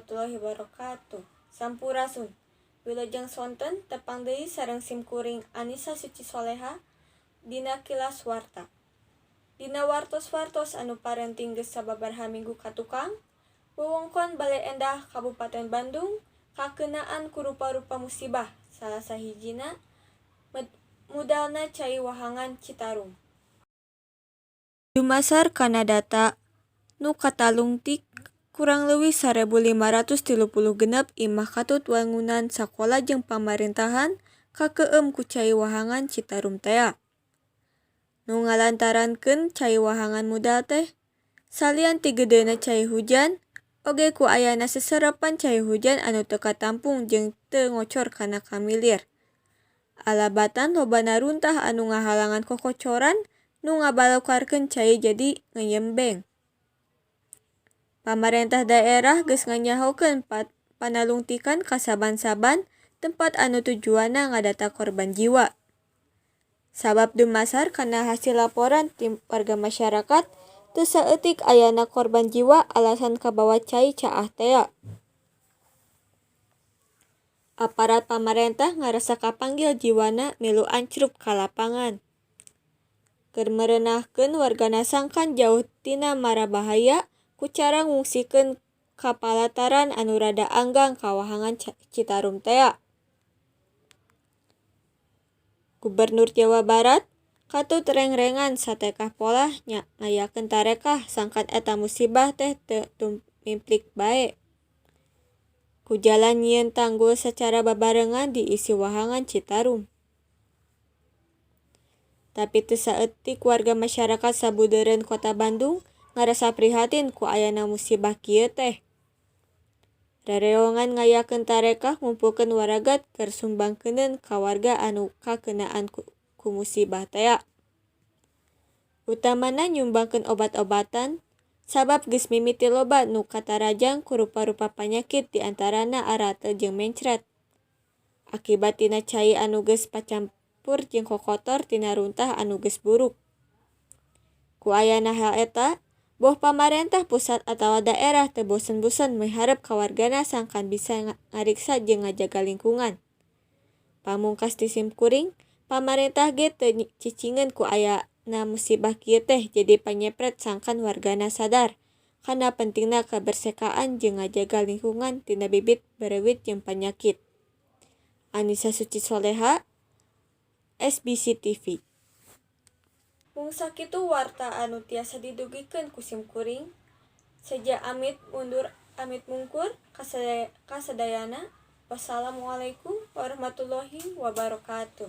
Warahmatullahi wabarakatuh. Sampurasun. Wilujeng sonten, tepang deui sareng simkuring Anisa Suci Soleha dina Kilas Warta. Dina wartos-wartos anu parenting geus sababaraha minggu katukang, wewengkon Baleendah, Kabupaten Bandung kakeunaan ku rupa-rupa musibah, salah sahijina mudalna cai wahangan Citarum. Dumasar kana data nu katalungtik, kurang leuwih 1536 imah katut wangunan sakola jeung pamarentahan kakeueum ku cai wahangan Citarum tea. Nu ngalantarankeun cai wahangan mudal teh, salian ti gedeuna cai hujan, oge ku ayana seserepan cai hujan anu teu katampung jeung teu ngocor kana kamilir. Alabatan lobana runtah anu ngahalangan kokocoran nu ngabalukarkeun cai jadi ngeyembeng. Pamarentah daerah geus nganyahokeun panalungtikan ka saban-saban tempat anu tujuanna ngadata korban jiwa. Sabab dumasar kana hasil laporan ti warga masyarakat, teu saeutik ayana korban jiwa alasan kabawa cai caah tea. Aparat pamarentah ngarasa kapanggil jiwana milu ancrub ka lapangan. Keur merenahkeun wargana sangkan jauh tina marabahaya ku cara ngungsikeun ka palataran anu rada anggang ka wahangan Citarum tea. Gubernur Jawa Barat katut rengrengan satekah polah ngayakeun tarekah sangkan eta musibah teh teu tumimplik bae. Ku jalan nyieun tanggul sacara babarengan diisi wahangan Citarum. Tapi teu saeutik warga masyarakat sabudeureun Kota Bandung ngarasa prihatin ku ayana musibah kieu teh. Rereongan ngayakeun tarekah ngumpulkeun waragad keur sumbangkeuneun ka warga anu kakeunaan ku musibah tea. Utamana nyumbangkeun obat-obatan, sabab geus mimiti loba nu katarajang ku rupa-rupa panyakit di antarana arateul jeung mencret. Akibat tina cai anu geus pacampur jeung kokotor tina runtah anu geus buruk. Ku ayana hal eta, boh pamarentah pusat atawa daerah teu bosen-bosen miharep ka wargana sangkan bisa ngariksa jeung ngajaga lingkungan. Pamungkas ti simkuring, pamarentah ge teu cicingeun ku ayana musibah kieu teh jadi panyepret sangkan wargana sadar kana pentingna kabersekaan jeung ngajaga lingkungan tina bibit berewit jeung panyakit. Anisa Suci Soleha, SBC TV. Mung sakitu warta anu tiasa didugikeun ku simkuring. Seja amit mundur amit mungkur kasadayana. Wassalamualaikum warahmatullahi wabarakatuh.